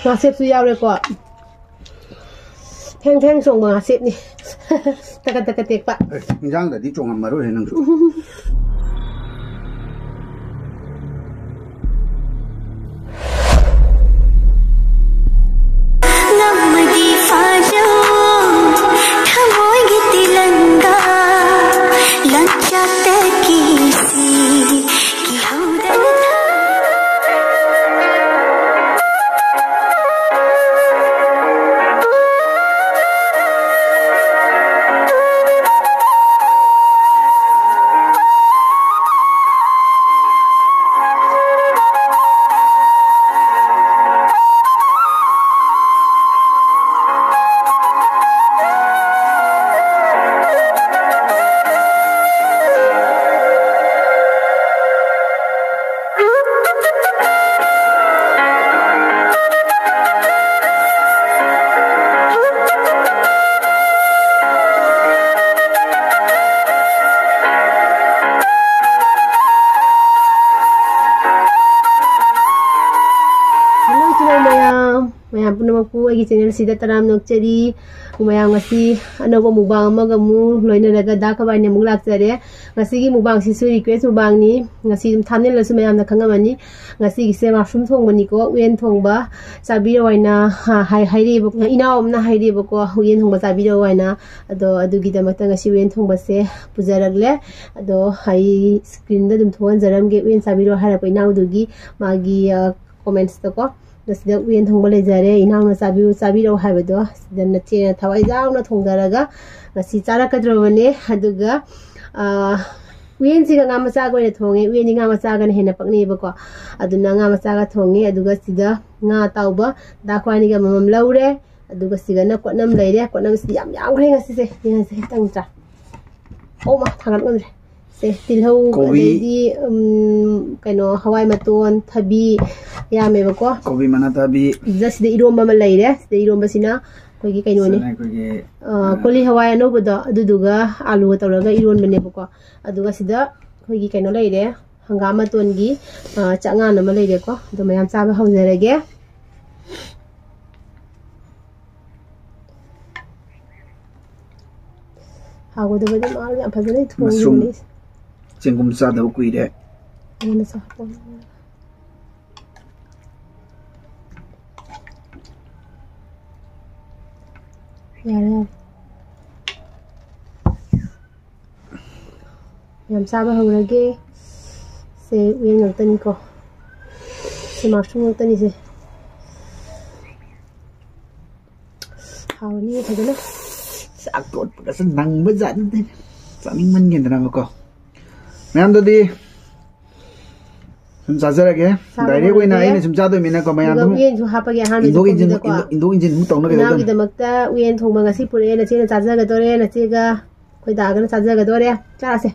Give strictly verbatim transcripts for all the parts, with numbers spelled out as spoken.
ꯉꯥꯁꯦꯞꯁꯨ ꯌꯥꯎꯔꯦꯀꯣ꯫ ꯊꯦꯡ ꯊꯦꯡ ꯆꯣꯡꯕ ꯉꯥꯁꯦꯞꯅꯤ꯫ ꯇꯀꯠ ꯇꯀꯠ ꯇꯦꯛꯄ꯫ ꯑꯦ, ꯏꯟꯖꯥꯡꯗꯗꯤ ꯆꯣꯡꯉꯝꯃꯔꯣꯏꯍꯦ ꯅꯪꯁꯨ꯫ ꯉꯝꯃꯗꯤ ꯐꯥꯔꯣ, ꯊꯃꯣꯏꯒꯤ ꯇꯤꯂꯪꯒꯥ, ꯂꯪꯆꯥꯛꯇꯒꯤ ꯁꯤ ꯀꯤꯍꯧꯗꯅ ꯊꯥ꯫ Hello, ꯏꯆꯤꯟ ꯏꯅꯥꯎ ꯃꯌꯥꯝ꯫ ꯃꯌꯥꯝ ꯄꯨꯝꯅꯃꯛꯄꯨ ꯑꯩꯒꯤ channel ꯁꯤꯗ ꯇꯔꯥꯝꯅ ꯑꯣꯛꯆꯔꯤ꯫ ꯃꯌꯥꯝ ꯉꯁꯤ ꯑꯅꯧꯕ mukbang ꯑꯃꯒ ꯑꯃꯨꯛ ꯂꯣꯏꯅꯔꯒ ꯗꯥ ꯀꯕꯥꯏꯅ ꯑꯃꯨꯛ ꯂꯥꯛꯆꯔꯦ꯫ ꯉꯁꯤꯒꯤ mukbang ꯁꯤꯁꯨ request mukbang ꯅꯤ꯫ ꯉꯁꯤ ꯑꯗꯨꯝ thumbnail ꯗꯁꯨ ꯃꯌꯥꯝꯅ ꯈꯪꯉꯝꯃꯅꯤ꯫ ꯉꯁꯤꯒꯤꯁꯦ mushroom ꯊꯣꯡꯕꯅꯤꯀꯣ, ꯎꯌꯦꯟ ꯊꯣꯡꯕ꯫ ꯆꯥꯕꯤꯔꯣ ꯍꯥꯏꯅ, ꯍꯥ, ꯍꯥꯏ-, ꯍꯥꯏꯔꯛꯑꯦꯕꯀꯣ꯫ ꯏꯅꯥꯎ ꯑꯃꯅ ꯍꯥꯏꯔꯛꯑꯦꯕꯀꯣ, ꯎꯌꯦꯟ ꯊꯣꯡꯕ ꯆꯥꯕꯤꯔꯛꯑꯣ ꯍꯥꯏꯅ꯫ ꯑꯗꯣ ꯑꯗꯨꯒꯤꯗꯃꯛꯇ ꯉꯁꯤ ꯎꯌꯦꯟ ꯊꯣꯡꯕꯁꯦ ꯄꯨꯖꯔꯛꯂꯦ꯫ ꯑꯗꯣ ꯑꯩ screen ꯗ ꯑꯗꯨꯝ ꯊꯣꯛꯍꯟꯖꯔꯝꯒꯦ, ꯎꯌꯦꯟ ꯆꯥꯕꯤꯔꯣ ꯍꯥꯏꯔꯛꯄ ꯏꯅꯥꯎꯗꯨꯒꯤ ꯃꯥꯒꯤ, ꯑ, comments ꯇꯀꯣ꯫ ꯑꯗꯣ ꯁꯤꯗ ꯎꯌꯦꯟ ꯊꯣꯡꯕ ꯂꯩꯖꯔꯦ, ꯏꯅꯥꯎꯅ ꯆꯥꯕꯤꯌꯨ, ꯆꯥꯕꯤꯔꯛꯑꯣ ꯍꯥꯏꯕꯗꯣ ꯁꯤꯗ ꯅꯆꯦꯅ ꯊꯋꯥꯏ ꯌꯥꯎꯅ ꯊꯣꯡꯖꯔꯒ ꯉꯁꯤ ꯆꯥꯔꯛꯀꯗꯧꯔꯕꯅꯦ꯫ ꯑꯗꯨꯒ, ꯑ, ꯎꯌꯦꯟꯁꯤꯒ ꯉꯥ ꯃꯆꯥꯒ ꯑꯣꯏꯅ ꯊꯣꯡꯉꯦ꯫ ꯎꯌꯦꯟꯗꯤ ꯉꯥ ꯃꯆꯥꯒꯅ ꯍꯦꯟꯅ ꯄꯛꯅꯩꯌꯦꯕꯀꯣ꯫ ꯑꯗꯨꯅ ꯉꯥ ꯃꯆꯥꯒ ꯊꯣꯡꯉꯦ꯫ ꯑꯗꯨꯒ ꯁꯤꯗ ꯉꯥ ꯑꯇꯥꯎꯕ ꯗꯥ ꯈ꯭ꯋꯥꯅꯤꯒꯤ ꯑꯃꯃꯝ ꯂꯧꯔꯦ꯫ ꯑꯗꯨꯒ ꯁꯤꯒꯅ ꯀꯣꯠꯅꯝ ꯂꯩꯔꯦ꯫ ꯀꯣꯠꯅꯝꯁꯤꯗꯤ ꯌꯥꯝ ꯌꯥꯝꯈ꯭ꯔꯦ ꯉꯁꯤꯁꯦ꯫ ꯌꯦꯡꯉꯁꯦ ꯈꯤꯇꯪ ꯆꯥ꯫ ꯑꯣ ꯃꯥ, ꯊꯥꯡꯒꯠ ꯉꯝꯗ꯭ꯔꯦ꯫ ꯁꯦ, ꯇꯤꯜꯍꯧ, ꯀꯣꯕꯤ꯫ ꯑꯗꯩꯗꯤ, ꯎꯝ, ꯀꯩꯅꯣ, ꯍꯋꯥꯏ ꯃꯇꯣꯟ, ꯊꯕꯤ ꯌꯥꯝꯃꯦꯕꯀꯣ꯫ ꯀꯣꯕꯤ ꯃꯅꯥ ꯊꯕꯤ꯫ ꯑꯗꯨꯗ ꯁꯤꯗ ꯏꯔꯣꯝꯕ ꯑꯃ ꯂꯩꯔꯦ꯫ ꯁꯤꯗ ꯏꯔꯣꯝꯕꯁꯤꯅ ꯑꯩꯈꯣꯏꯒꯤ ꯀꯩꯅꯣꯅꯤ꯫ ꯁꯤꯅ ꯑꯩꯈꯣꯏꯒꯤ, ꯑ, ꯑ, ꯀꯣꯂꯤ ꯍꯋꯥꯏ ꯑꯅꯧꯕꯗꯣ, ꯑꯗꯨꯗꯨꯒ ꯑꯥꯂꯨꯒ ꯇꯧꯔꯒ ꯏꯔꯣꯟꯕꯅꯦꯕꯀꯣ꯫ ꯑꯗꯨꯒ ꯁꯤꯗ ꯑꯩꯈꯣꯏꯒꯤ ꯀꯩꯅꯣ ꯂꯩꯔꯦ, ꯍꯪꯒꯥꯝ ꯃꯇꯣꯟꯒꯤ, ꯑ, ꯆꯥꯛꯉꯥꯟ ꯑꯃ ꯂꯩꯔꯦꯀꯣ꯫ ꯑꯗꯣ ꯃꯌꯥꯝ ꯆꯥꯕ ꯍꯧꯖꯔꯒꯦ꯫ ꯍꯥꯎꯒꯗꯕꯗꯤ ꯃꯥ ꯌꯥꯝ ꯐꯖꯅ ꯊꯣꯡꯈꯤꯕꯅꯤ꯫ ꯃꯁꯔꯨꯝ꯫ ꯆꯦꯡꯒꯨꯝ ꯆꯥꯗꯕ ꯀꯨꯏꯔꯦ꯫ ꯑꯩꯅ ꯆꯥ-, ꯌꯥꯔꯦ, ꯌꯥꯔꯦ꯫ ꯌꯥꯝ ꯆꯥꯕ ꯍꯧꯔꯒꯦ꯫ ꯁꯦ ꯎꯌꯦꯟ ꯉꯥꯛꯇꯅꯤꯀꯣ꯫ ꯁꯦ ꯃꯁꯔꯨꯝ ꯉꯥꯛꯇꯅꯤꯁꯦ꯫ ꯍꯥꯎꯔꯅꯤ ꯐꯖꯅ꯫ ꯆꯥꯛ ꯇꯣꯠꯄꯒꯁꯨ ꯅꯪꯕ ꯖꯥꯠ ꯅꯠꯇꯦ꯫ ꯆꯥꯅꯤꯡꯃꯟꯒꯤꯗꯅꯕꯀꯣ꯫ ꯃꯌꯥꯝꯗꯗꯤ ꯁꯨꯝ ꯆꯥꯖꯔꯒꯦ꯫ ꯆꯥꯕ ꯗꯥꯏꯔꯦꯛ ꯑꯣꯏꯅ ꯍꯧꯔꯒꯦ꯫ ꯑꯩꯅ ꯁꯨꯝ ꯆꯥꯗꯣꯏꯃꯤꯅꯀꯣ, ꯑꯗꯨꯒ ꯃꯌꯥꯝꯗꯨ ꯎꯌꯦꯟꯁꯨ ꯍꯥꯞꯄꯒꯦ ꯑꯍꯥꯟꯕꯁꯦ ꯏꯟꯗꯣꯛ ꯏꯟꯖꯤꯟ, ꯀꯣꯕꯤꯗꯀꯣ꯫ ꯏꯟꯗꯣꯛ ꯏꯟꯖꯤꯟ ꯑꯃꯨꯛ ꯇꯧꯅꯒꯗꯧꯗꯅꯤ꯫ ꯏꯅꯥꯎꯒꯤꯗꯃꯛꯇ ꯎꯌꯦꯟ ꯊꯣꯡꯕ ꯉꯁꯤ ꯄꯨꯔꯛꯑꯦ꯫ ꯅꯆꯦꯅ ꯆꯥꯖꯒꯗꯣꯔꯦ, ꯅꯆꯦꯒ ꯑꯩꯈꯣꯏ ꯗꯥꯒꯅ ꯆꯥꯖꯒꯗꯣꯔꯦ꯫ ꯆꯥꯁꯦ꯫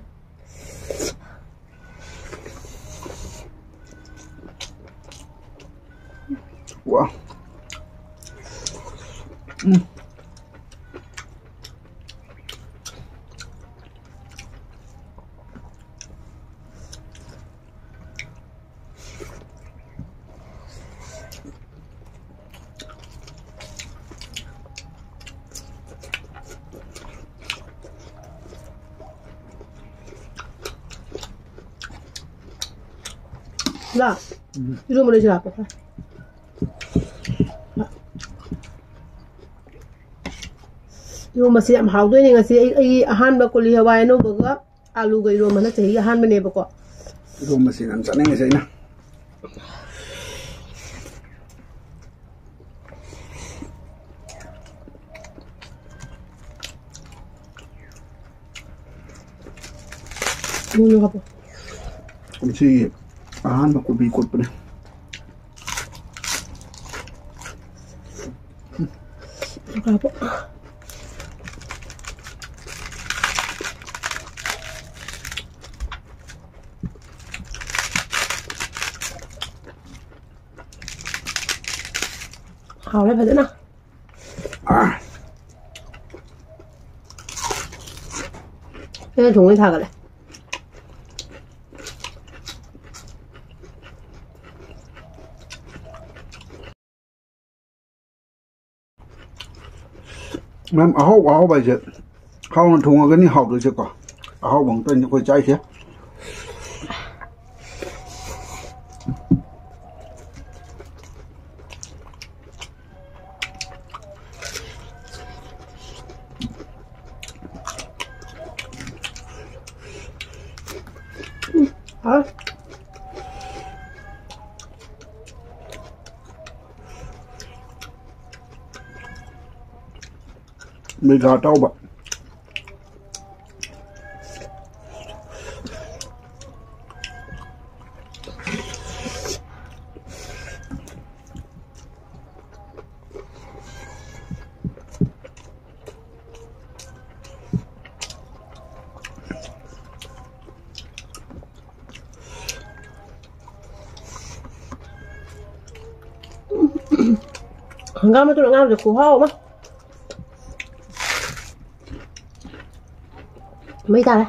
ꯋꯥ꯫ ꯎꯝ꯫ ꯂꯥ꯫ ꯎꯝ꯫ ꯏꯔꯣꯝꯕ ꯂꯩꯁꯤꯜꯂꯛꯄ ꯈꯔ꯫ ꯏꯔꯣꯝꯕꯁꯦ ꯌꯥꯝ ꯍꯥꯎꯗꯣꯏꯅꯦ ꯉꯁꯤ꯫ ꯑꯩ, ꯑꯩ ꯑꯍꯥꯟꯕ ꯀꯣꯂꯤ ꯍꯋꯥꯏ ꯑꯅꯧꯕꯒ ꯑꯥꯂꯨꯒ ꯏꯔꯣꯝꯕ ꯍꯟꯗꯛ ꯆꯍꯤꯒꯤ ꯑꯍꯥꯟꯕꯅꯦꯕꯀꯣ꯫ ꯏꯔꯣꯝꯕꯁꯤ ꯌꯥꯝ ꯆꯥꯅꯤꯡꯉꯤꯁꯦ ꯑꯩꯅ꯫ ꯃꯣꯔꯣꯛ ꯍꯥꯞꯄꯣ꯫ ꯀꯨꯝꯁꯤꯒꯤ ꯑꯍꯥꯟꯕ ꯀꯣꯕꯤ ꯀꯣꯠꯄꯅꯦ꯫ ꯃꯣꯔꯣꯛ ꯍꯥꯞꯄꯣ꯫ ꯍꯥꯎꯔꯦ ꯐꯖꯅ꯫ ꯑꯥ꯫ ꯑꯩꯅ ꯊꯣꯡꯕꯩ ꯊꯥꯒꯠꯂꯦ꯫ ꯃꯌꯥꯝ ꯑꯍꯥꯎꯕ ꯑꯍꯥꯎꯕ ꯍꯥꯏꯁꯦ ꯍꯥꯎꯅ ꯊꯣꯡꯉꯒꯅꯤ ꯍꯥꯎꯗꯣꯏꯁꯦꯀꯣ꯫ ꯑꯍꯥꯎꯕ ꯉꯥꯛꯇꯅꯤ ꯑꯩꯈꯣꯏ ꯆꯥꯏꯁꯦ꯫ ꯃꯤꯒꯥ ꯑꯇꯥꯎꯕ꯫ ꯍꯪꯒꯥꯝ ꯃꯇꯨꯝ ꯑꯉꯥꯡꯕꯁꯦ ꯈꯨꯍꯥꯎ ꯑꯃ꯫ ꯃꯩ ꯇꯥꯔꯦ꯫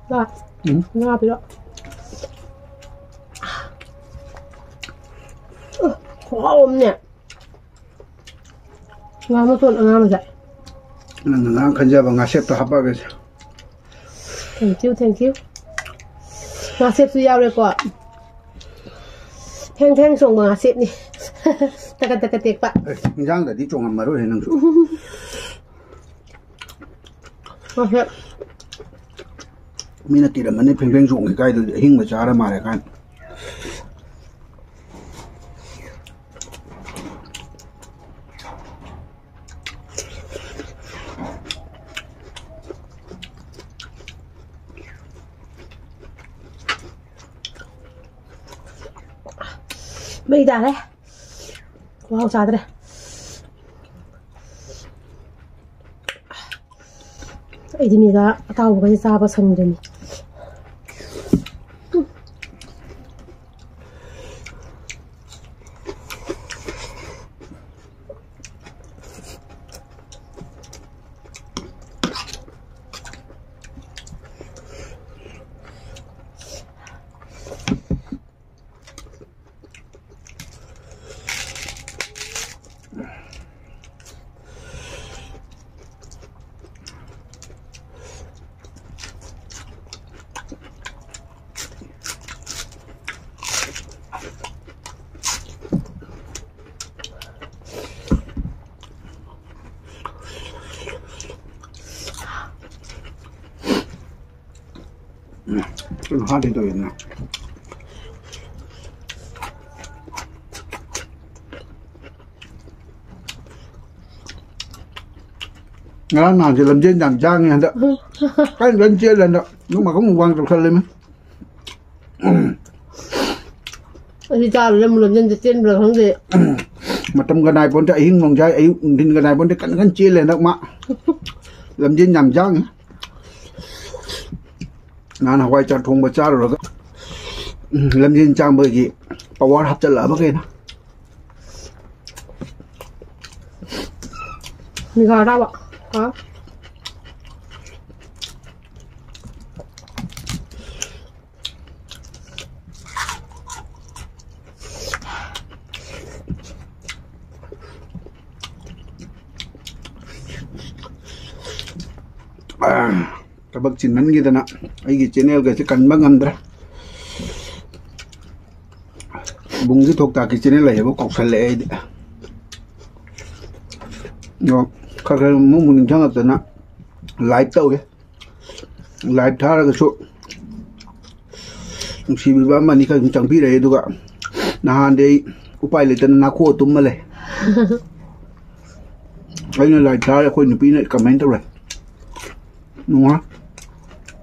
ꯂꯥ꯫ ꯎꯝ꯫ ꯉꯥ ꯄꯤꯔꯛ꯫ ꯎ, ꯈꯨꯍꯥꯎ ꯑꯃꯅꯦ꯫ ꯉꯥ ꯃꯇꯣꯟ ꯑꯉꯥꯡꯕꯁꯦ꯫ ꯅꯪꯅ ꯉꯔꯥꯡ ꯈꯟꯖꯕ ꯉꯥꯁꯦꯞꯇꯣ ꯍꯥꯞꯄꯛꯑꯒꯦꯁꯦ꯫ Thank you, thank you꯫ ꯉꯥꯁꯦꯞꯁꯨ ꯌꯥꯎꯔꯦꯀꯣ꯫ ꯊꯦꯡ ꯊꯦꯡ ꯆꯣꯡꯕ ꯉꯥꯁꯦꯞꯅꯤ꯫ ꯇꯀꯠ ꯇꯀꯠ ꯇꯦꯛꯄ꯫ ꯑꯦ, ꯏꯟꯖꯥꯡꯗꯗꯤ ꯆꯣꯡꯉꯝꯃꯔꯣꯏꯍꯦ ꯅꯪꯁꯨ꯫ ꯉꯥꯁꯦꯞ꯫ ꯃꯤꯅ ꯀꯤꯔꯝꯃꯅꯤ ꯐꯦꯡꯐꯦꯡ ꯆꯣꯡꯉꯦ ꯀꯥꯏꯗꯨꯗꯤ ꯑꯍꯤꯡꯕ ꯆꯥꯔ ꯃꯥꯜꯂꯦ ꯀꯥꯏꯅ꯫ ꯃꯩ ꯇꯥꯔꯦ꯫ ꯈꯨꯍꯥꯎ ꯆꯥꯗ꯭ꯔꯦ꯫ ꯑꯩꯗꯤ ꯃꯤꯒ ꯑꯇꯥꯎꯕꯒꯁꯦ ꯆꯥꯕ ꯁꯪꯗ꯭ꯔꯤꯅꯤ꯫ ꯎꯝ, ꯀꯩꯅꯣ ꯍꯥꯠꯂꯤ ꯇꯧꯔꯤꯅ꯫ ꯉꯔꯥꯡ ꯅꯍꯥꯟꯁꯦ ꯂꯝꯖꯦꯟ ꯌꯥꯝ ꯌꯥꯡꯉꯦ ꯍꯟꯗꯛ꯫ ꯀꯟꯅ ꯀꯟꯅ ꯆꯦꯜꯂꯦ ꯍꯟꯗꯛ꯫ ꯅꯣꯡ ꯃꯈꯨꯝ ꯋꯥꯡ ꯇꯧꯁꯜꯂꯦꯃꯤ꯫ ꯑꯩꯗꯤ ꯆꯥꯔꯨꯔꯦ ꯑꯃꯨꯛ ꯂꯝꯖꯦꯟꯁꯦ ꯆꯦꯟꯕ꯭ꯔꯥ ꯈꯪꯗꯦ꯫ ꯃꯇꯝꯒ ꯅꯥꯏ ꯄꯣꯟꯇꯦ, ꯑꯍꯤꯡ ꯅꯣꯡꯖꯥꯏ, ꯑꯌꯨꯛ ꯅꯨꯡꯊꯤꯟꯒ ꯅꯥꯏ ꯄꯣꯟꯇꯦ, ꯀꯟꯅ ꯀꯟꯅ ꯆꯦꯜꯂꯦ ꯍꯟꯗꯛ ꯃꯥ꯫ ꯂꯝꯖꯦꯟ ꯌꯥꯝ ꯌꯥꯡꯉꯤ꯫ ꯅꯍꯥꯟ ꯍꯋꯥꯏ ꯆꯥꯛ ꯊꯣꯡꯕ ꯆꯥꯔꯨꯔꯒ, ꯎꯝ, ꯂꯝꯖꯦꯟ ꯆꯥꯡꯕꯒꯤ ꯄꯋꯥꯔ ꯍꯥꯞꯆꯜꯂꯛꯑꯕ ꯀꯩꯅꯣ꯫ ꯃꯤꯒꯥ ꯇꯥꯕ꯫ ꯍꯥ? ꯊꯕꯛ ꯆꯤꯟꯃꯟꯈꯤꯗꯅ ꯑꯩꯒꯤ ꯆꯦꯅꯦꯜꯒꯁꯦ ꯀꯟꯕ ꯉꯝꯗ꯭ꯔꯦ꯫ ꯕꯨꯡꯒꯤ ꯊꯣꯛꯇꯥꯛꯀꯤ ꯆꯦꯅꯦꯜ ꯂꯩꯌꯦꯕ ꯀꯥꯎꯁꯜꯂꯛꯑꯦ ꯑꯩꯗꯤ꯫ ꯑꯗꯣ ꯈꯔ ꯈꯔ ꯑꯃꯨꯛ ꯑꯃꯨꯛ ꯅꯤꯡꯁꯤꯡꯉꯛꯇꯅ ꯂꯥꯏꯚ ꯇꯧꯏ꯫ ꯂꯥꯏꯚ ꯊꯥꯔꯒꯁꯨ ꯅꯨꯡꯁꯤꯕꯤꯕ ꯑꯃꯅꯤ ꯈꯔ ꯑꯗꯨꯝ ꯆꯪꯕꯤꯔꯛꯑꯦ꯫ ꯑꯗꯨꯒ ꯅꯍꯥꯟꯗꯤ ꯑꯩ ꯎꯄꯥꯏ ꯂꯩꯇꯅ ꯅꯥꯈꯣꯛꯑ ꯇꯨꯝꯃ ꯂꯩ꯫ ꯑꯩꯅ ꯂꯥꯏꯚ ꯊꯥꯔꯦ, ꯑꯩꯈꯣꯏ ꯅꯨꯄꯤꯅ ꯀꯃꯦꯟ ꯇꯧꯔꯦ꯫ ꯅꯨꯡꯉꯥꯏ꯫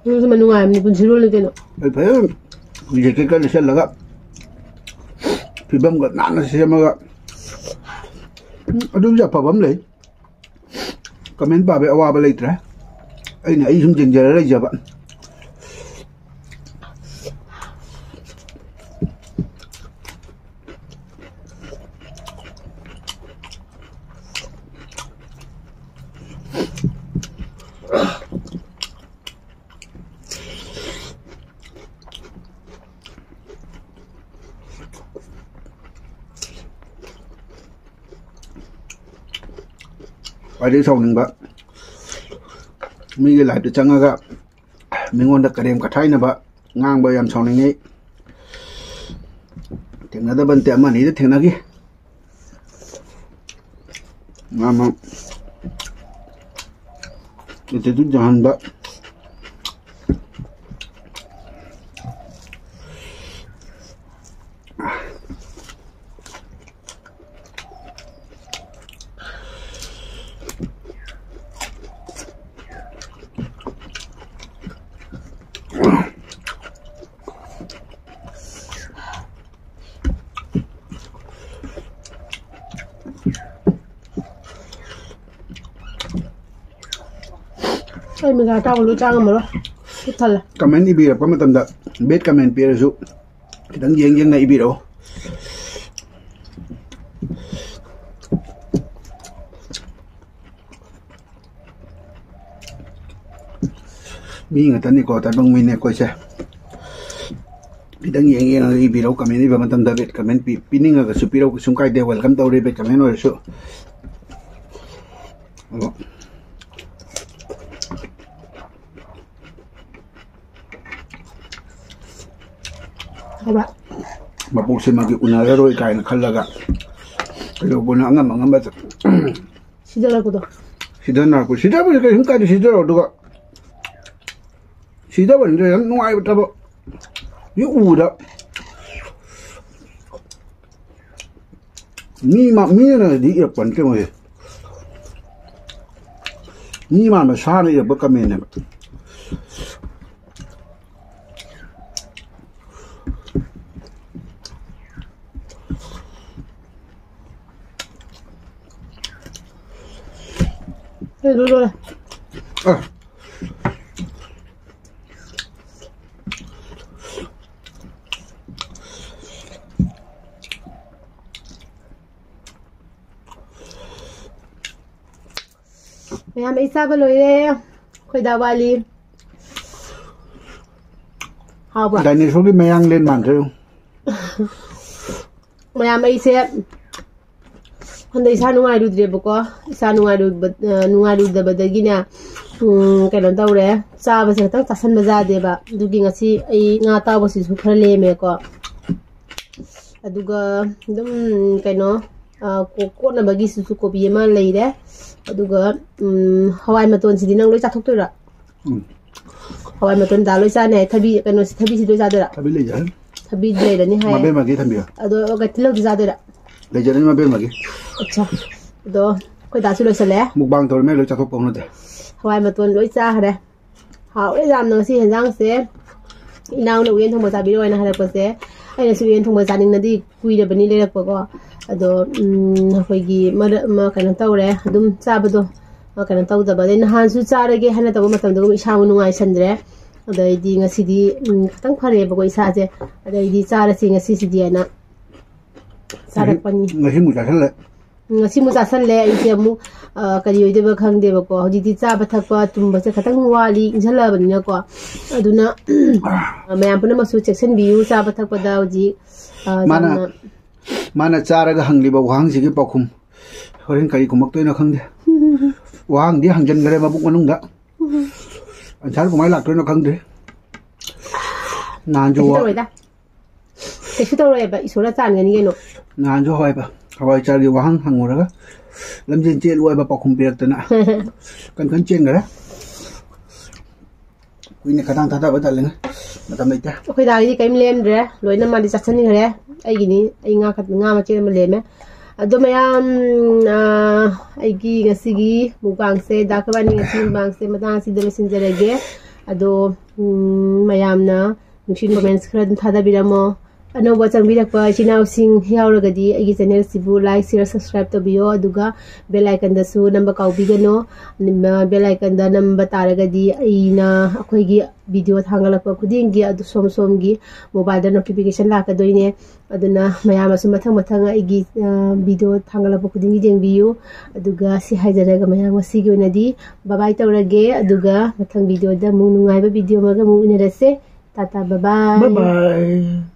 ꯅꯪꯁꯨ ꯅꯨꯡꯉꯥꯏꯕꯅꯤ, ꯄꯨꯟꯁꯤꯔꯣꯜꯅꯤ ꯀꯩꯅꯣ꯫ ꯑꯩ ꯐꯖꯅ ꯖꯦꯀꯦꯠꯀ ꯂꯤꯠꯁꯜꯂꯒ ꯐꯤꯕꯝꯒ ꯅꯥꯟꯅ ꯁꯦꯝꯃꯒ, ꯎꯝ, ꯑꯗꯨꯒꯤ ꯑꯐꯕ ꯑꯃ ꯂꯩ꯫ ꯀꯃꯦꯟ ꯄꯥꯕꯩ ꯑꯋꯥꯕ ꯂꯩꯇ꯭ꯔꯦ꯫ ꯑꯩꯅ ꯑꯩ ꯁꯨꯝ ꯌꯦꯡꯖꯔ ꯂꯩꯖꯕ꯫ ꯈ꯭ꯋꯥꯏꯗꯒꯤ ꯁꯥꯎꯅꯤꯡꯕ, ꯃꯤꯒꯤ ꯂꯥꯏꯐꯇ ꯆꯪꯉꯒ ꯃꯤꯉꯣꯟꯗ ꯀꯔꯦꯝ ꯀꯊꯥꯏꯅꯕ ꯉꯥꯡꯕ ꯌꯥꯝ ꯁꯥꯎꯅꯤꯡꯉꯤ꯫ ꯊꯦꯡꯅꯗꯕ ꯅꯠꯇꯦ, ꯑꯃ ꯑꯅꯤꯗ ꯊꯦꯡꯅꯈꯤ꯫ ꯃꯥ ꯑꯃ attitude ꯌꯥꯍꯟꯕ꯫ ꯑꯩ ꯃꯤꯒꯥ ꯆꯥꯕ ꯂꯣꯏ ꯆꯥ ꯉꯝꯃꯔꯣꯏ꯫ ꯄꯨꯛ ꯊꯜꯂꯦ꯫ ꯀꯃꯦꯟ ꯏꯕꯤꯔꯛꯄ ꯃꯇꯝꯗ, ꯕꯦꯠ ꯀꯃꯦꯟ ꯄꯤꯔꯁꯨ ꯈꯤꯇꯪ ꯌꯦꯡ ꯌꯦꯡꯅ ꯏꯕꯤꯔꯛꯑꯣ꯫ ꯃꯤ ꯉꯥꯛꯇꯅꯤꯀꯣ, ꯇꯥꯏꯕꯪ ꯃꯤꯅꯦ ꯑꯩꯈꯣꯏꯁꯦ꯫ ꯈꯤꯇꯪ ꯌꯦꯡ ꯌꯦꯡꯉꯒ ꯏꯕꯤꯔꯛꯎ, ꯀꯃꯦꯟ ꯏꯕ ꯃꯇꯝꯗ ꯕꯦꯠ ꯀꯃꯦꯟ ꯄꯤ-, ꯄꯤꯅꯤꯡꯉꯒꯁꯨ ꯄꯤꯔꯛꯎ, ꯀꯩꯁꯨꯝ ꯀꯥꯏꯗꯦ, ꯋꯦꯜꯀꯝ ꯇꯧꯔꯦ ꯕꯦꯠ ꯀꯃꯦꯟ ꯑꯣꯏꯔꯁꯨ꯫ ꯑꯗꯣ ꯍꯥꯎꯕ꯭ꯔꯥ? ꯃꯄꯣꯛꯁꯦ ꯃꯥꯒꯤ ꯎꯅꯔꯔꯣꯏ ꯀꯥꯏꯅ ꯈꯜꯂꯒ ꯀꯩꯗꯧꯕꯅꯣ ꯑꯉꯝ ꯑꯉꯝꯕ ꯁꯤꯗꯔꯛꯄꯗꯣ꯫ ꯁꯤꯗꯅꯔꯛꯄ, ꯁꯤꯗꯕꯨꯗꯤ ꯀꯩꯁꯨꯝ ꯀꯥꯏꯗꯦ, ꯁꯤꯗꯔꯣ꯫ ꯑꯗꯨꯒ ꯁꯤꯗꯕꯅꯤꯗ ꯌꯥꯝ ꯅꯨꯡꯉꯥꯏꯕ ꯊꯕꯛ꯫ ꯃꯤ ꯎꯕꯗ ꯃꯤ ꯃꯥ-, ꯃꯤꯅꯗꯤ ꯏꯔꯛꯄ ꯅꯠꯇꯦ ꯃꯣꯏꯁꯦ꯫ ꯃꯤ ꯃꯥꯟꯕ ꯁꯥꯅ ꯏꯔꯛꯄ ꯀꯃꯦꯟꯅꯦꯕ꯫ ꯑꯦ, ꯂꯣꯏ ꯂꯣꯏꯔꯦ꯫ ꯑ꯫ ꯃꯌꯥꯝ, ꯑꯩ ꯆꯥꯕ ꯂꯣꯏꯔꯦ꯫ ꯑꯩꯈꯣꯏꯗ ꯋꯥꯠꯂꯤ꯫ ꯍꯥꯎꯕ꯭ꯔꯥ? ꯗꯥꯏꯅꯦꯁꯣꯔꯒꯤ ꯃꯌꯥꯡꯂꯦꯟ ꯃꯥꯟꯈ꯭ꯔꯦ꯫ ꯃꯌꯥꯝ, ꯑꯩꯁꯦ ꯍꯟꯗꯛ ꯏꯁꯥ ꯅꯨꯡꯉꯥꯏꯔꯨꯗ꯭ꯔꯦꯕꯀꯣ꯫ ꯏꯁꯥ ꯅꯨꯡꯉꯥꯏꯔꯨꯕ-, ꯑ, ꯅꯨꯡꯉꯥꯏꯔꯨꯗꯕꯗꯒꯤꯅꯦ, ꯎꯝ, ꯀꯩꯅꯣ ꯇꯧꯔꯦ, ꯆꯥꯕꯁꯦ ꯈꯤꯇꯪ ꯆꯥꯁꯟꯕ ꯌꯥꯗꯦꯕ꯫ ꯑꯗꯨꯒꯤ ꯉꯁꯤ ꯑꯩ ꯉꯥ ꯑꯇꯥꯎꯕꯁꯤꯁꯨ ꯈꯔ ꯂꯦꯝꯃꯦꯀꯣ꯫ ꯑꯗꯨꯒ ꯑꯗꯨꯝ, ꯀꯩꯅꯣ, ꯑ, ꯀꯣ-, ꯀꯣꯠꯅꯕꯒꯤꯁꯤꯁꯨ ꯀꯣꯕꯤ ꯑꯃ ꯂꯩꯔꯦ꯫ ꯑꯗꯨꯒ, ꯎꯝ, ꯍꯋꯥꯏ ꯃꯇꯣꯟꯁꯤꯗꯤ ꯅꯪ ꯂꯣꯏ ꯆꯥꯊꯣꯛꯇꯣꯏꯔꯥ? ꯎꯝ꯫ ꯍꯋꯥꯏ ꯃꯇꯣꯟ ꯗꯥ ꯂꯣꯏ ꯆꯥꯅꯤ ꯍꯥꯏ꯫ ꯊꯕꯤ, ꯀꯩꯅꯣꯁꯤ, ꯊꯕꯤꯁꯤ ꯂꯣꯏ ꯆꯥꯗꯣꯏꯔꯥ? ꯊꯕꯤ ꯂꯩꯖꯔꯦ꯫ ꯊꯕꯤ ꯂꯩꯔꯅꯤ ꯍꯥꯏꯌꯦ꯫ ꯃꯕꯦꯝꯃꯒꯤ ꯊꯝꯕꯤꯌꯣ꯫ ꯑꯗꯣ ꯇꯤꯜꯍꯧꯗꯤ ꯆꯥꯗꯣꯏꯔꯥ? ꯂꯩꯖꯔꯅꯤ ꯃꯕꯦꯝꯃꯒꯤ꯫ ꯑꯠꯆꯥ꯫ ꯑꯗꯣ ꯑꯩꯈꯣꯏ ꯗꯥꯁꯨ ꯂꯣꯏꯁꯜꯂꯦ꯫ ꯃꯨꯛꯕꯥꯡ ꯇꯧꯔꯤꯃꯦ, ꯂꯣꯏ ꯆꯥꯊꯣꯛꯄ ꯍꯧꯅꯗꯦ꯫ ꯍꯋꯥꯏ ꯃꯇꯣꯟ ꯂꯣꯏ ꯆꯥꯈ꯭ꯔꯦ꯫ ꯍꯥꯎꯔꯦ ꯌꯥꯝꯅ ꯉꯁꯤ ꯍꯦꯟꯖꯥꯡꯁꯦ꯫ ꯏꯅꯥꯎꯅ ꯎꯌꯦꯟ ꯊꯣꯡꯕ ꯆꯥꯕꯤꯔꯛꯑꯣꯅ ꯍꯥꯏꯔꯛꯄꯁꯦ, ꯑꯩꯅꯁꯨ ꯎꯌꯦꯟ ꯊꯣꯡꯕ ꯆꯥꯅꯤꯡꯅꯗꯤ ꯀꯨꯏꯔꯕꯅꯤ ꯂꯩꯔꯛꯄꯀꯣ꯫ ꯑꯗꯣ, ꯎꯝ, ꯑꯩꯈꯣꯏꯒꯤ ꯃꯔꯛ ꯑꯃ ꯀꯩꯅꯣ ꯇꯧꯔꯦ, ꯑꯗꯨꯝ ꯆꯥꯕꯗꯣ ꯑ, ꯀꯩꯅꯣ ꯇꯧꯗꯕ, ꯑꯗꯩ ꯅꯍꯥꯟꯁꯨ ꯆꯥꯔꯒꯦ ꯍꯥꯏꯅ ꯇꯧꯕ ꯃꯇꯝꯗ ꯑꯃꯨꯛ ꯏꯁꯥ ꯑꯃꯨꯛ ꯅꯨꯡꯉꯥꯏꯁꯟꯗ꯭ꯔꯦ꯫ ꯑꯗꯩꯗꯤ ꯉꯁꯤꯗꯤ, ꯎꯝ, ꯈꯤꯇꯪ ꯐꯔꯦꯕꯀꯣ ꯏꯁꯥꯁꯦ꯫ ꯑꯗꯩꯗꯤ ꯆꯥꯔꯁꯤ ꯉꯁꯤꯁꯤꯗꯤ ꯍꯥꯏꯅ ꯆꯥꯔꯛꯄꯅꯤ꯫ ꯉꯁꯤꯃꯨꯛ ꯆꯥꯁꯜꯂꯦ꯫ ꯎꯝ, ꯉꯁꯤꯃꯨꯛ ꯆꯥꯁꯜꯂꯦ꯫ ꯑꯩꯁꯦ ꯑꯃꯨꯛ, ꯑ, ꯀꯔꯤ ꯑꯣꯏꯗꯣꯏꯕ ꯈꯪꯗꯦꯕꯀꯣ꯫ ꯍꯧꯖꯤꯛꯇꯤ ꯆꯥꯕ ꯊꯛꯄ ꯇꯨꯝꯕꯁꯦ ꯈꯤꯇꯪ ꯋꯥꯠꯂꯤ, ꯏꯪꯁꯜꯂꯛꯑꯕꯅꯤꯅꯀꯣ꯫ ꯑꯗꯨꯅ ꯃꯌꯥꯝ ꯄꯨꯝꯅꯃꯛꯁꯨ ꯆꯦꯛꯁꯤꯟꯕꯤꯌꯨ ꯆꯥꯕ ꯊꯛꯄꯗ꯫ ꯍꯧꯖꯤꯛ, ꯑ, ꯃꯥꯅ, ꯌꯥꯝꯅ ꯃꯥꯅ ꯆꯥꯔꯒ ꯍꯪꯂꯤꯕ ꯋꯥꯍꯪꯁꯤꯒꯤ ꯄꯥꯎꯈꯨꯝ ꯍꯣꯔꯦꯟ ꯀꯔꯤ ꯈꯨꯝꯃꯛꯇꯣꯏꯅꯣ ꯈꯪꯗꯦ꯫ ꯋꯥꯍꯪꯗꯤ ꯍꯪꯖꯟꯈ꯭ꯔꯦ ꯃꯕꯨꯛ ꯃꯅꯨꯡꯗ꯫ ꯑꯟꯁꯥꯔ ꯀꯃꯥꯏꯅ ꯂꯥꯛꯇꯣꯏꯅꯣ ꯈꯪꯗꯦ꯫ ꯅꯍꯥꯟꯁꯨ ꯀꯩꯁꯨ ꯇꯧꯔꯣꯏꯗ꯫ ꯀꯩꯁꯨ ꯇꯧꯔꯣꯏꯕ, ꯏꯁꯣꯔꯅ ꯆꯥꯟꯒꯅꯤ ꯀꯩꯅꯣ꯫ ꯅꯍꯥꯟꯁꯨ ꯍꯋꯥꯏ-, ꯍꯋꯥꯏ ꯆꯥꯔꯒꯤ ꯋꯥꯍꯪ ꯍꯪꯉꯨꯔꯒ ꯂꯝꯖꯦꯟ ꯆꯦꯜꯂꯨ ꯍꯥꯏꯕ ꯄꯥꯎꯈꯨꯝ ꯄꯤꯔꯛꯇꯅ ꯀꯟ ꯀꯟ ꯆꯦꯟꯈ꯭ꯔꯦ꯫ ꯀꯨꯏꯅ ꯈꯗꯥꯡ ꯊꯥꯗꯕ ꯇꯜꯂꯤꯉꯩ ꯃꯇꯝ ꯂꯩꯇꯦ꯫ ꯑꯩꯈꯣꯏ ꯗꯥꯒꯤꯗꯤ ꯀꯔꯤꯝ ꯂꯦꯝꯗ꯭ꯔꯦ, ꯂꯣꯏꯅ ꯃꯥꯗꯤ ꯆꯥꯁꯤꯟꯈ꯭ꯔꯦ꯫ ꯑꯩꯒꯤꯅꯤ, ꯑꯩ ꯉꯥ ꯈꯛ-, ꯉꯥ ꯃꯆꯦꯠ ꯑꯃ ꯂꯦꯝꯃꯦ꯫ ꯑꯗꯣ ꯃꯌꯥꯝ, ꯑ, ꯑꯩꯒꯤ ꯉꯁꯤꯒꯤ ꯃꯨꯛꯕꯥꯡꯁꯦ, ꯗꯥ ꯀꯕꯥꯅꯤ ꯉꯁꯤ ꯃꯨꯛꯕꯥꯡꯁꯦ ꯃꯇꯥꯡ ꯑꯁꯤꯗ ꯂꯣꯏꯁꯤꯟꯖꯔꯒꯦ꯫ ꯑꯗꯣ, ꯎꯝ, ꯃꯌꯥꯝꯅ ꯅꯨꯡꯁꯤꯠ comments ꯈꯔ ꯑꯗꯨꯝ ꯊꯥꯗꯕꯤꯔꯝꯃꯣ꯫ ꯑꯅꯧꯕ ꯆꯪꯕꯤꯔꯛꯄ ꯏꯆꯤꯟ ꯏꯅꯥꯎꯁꯤꯡ ꯌꯥꯎꯔꯒꯗꯤ ꯑꯩꯒꯤ channel ꯁꯤꯕꯨ like, share, subscribe ꯇꯧꯕꯤꯌꯣ꯫ ꯑꯗꯨꯒ bell icon ꯗꯁꯨ ꯅꯝꯕ ꯀꯥꯎꯕꯤꯒꯅꯨ꯫ ꯅꯝꯕ, bell icon ꯗ ꯅꯝꯕ ꯇꯥꯔꯒꯗꯤ ꯑꯩꯅ ꯑꯩꯈꯣꯏꯒꯤ video ꯊꯥꯡꯒꯠꯂꯛꯄ ꯈꯨꯗꯤꯡꯒꯤ ꯑꯗꯨ ꯁꯣꯝ ꯁꯣꯝꯒꯤ mobile ꯗ notification ꯂꯥꯛꯀꯗꯣꯏꯅꯦ꯫ ꯑꯗꯨꯅ ꯃꯌꯥꯝ ꯑꯃꯁꯨ ꯃꯊꯪ ꯃꯊꯪ ꯑꯩꯒꯤ, ꯑ, video ꯊꯥꯡꯒꯠꯂꯛꯄ ꯈꯨꯗꯤꯡꯒꯤ ꯌꯦꯡꯕꯤꯌꯨ꯫ ꯑꯗꯨꯒ ꯁꯤ ꯍꯥꯏꯖꯔꯒ ꯃꯌꯥꯝ ꯉꯁꯤꯒꯤ ꯑꯣꯏꯅꯗꯤ bye bye ꯇꯧꯔꯒꯦ꯫ ꯑꯗꯨꯒ ꯃꯊꯪ video ꯗ ꯑꯃꯨꯛ ꯅꯨꯡꯉꯥꯏꯕ video ꯑꯃꯒ ꯑꯃꯨꯛ ꯎꯅꯔꯁꯦ꯫ Tata, bye bye꯫ Bye bye꯫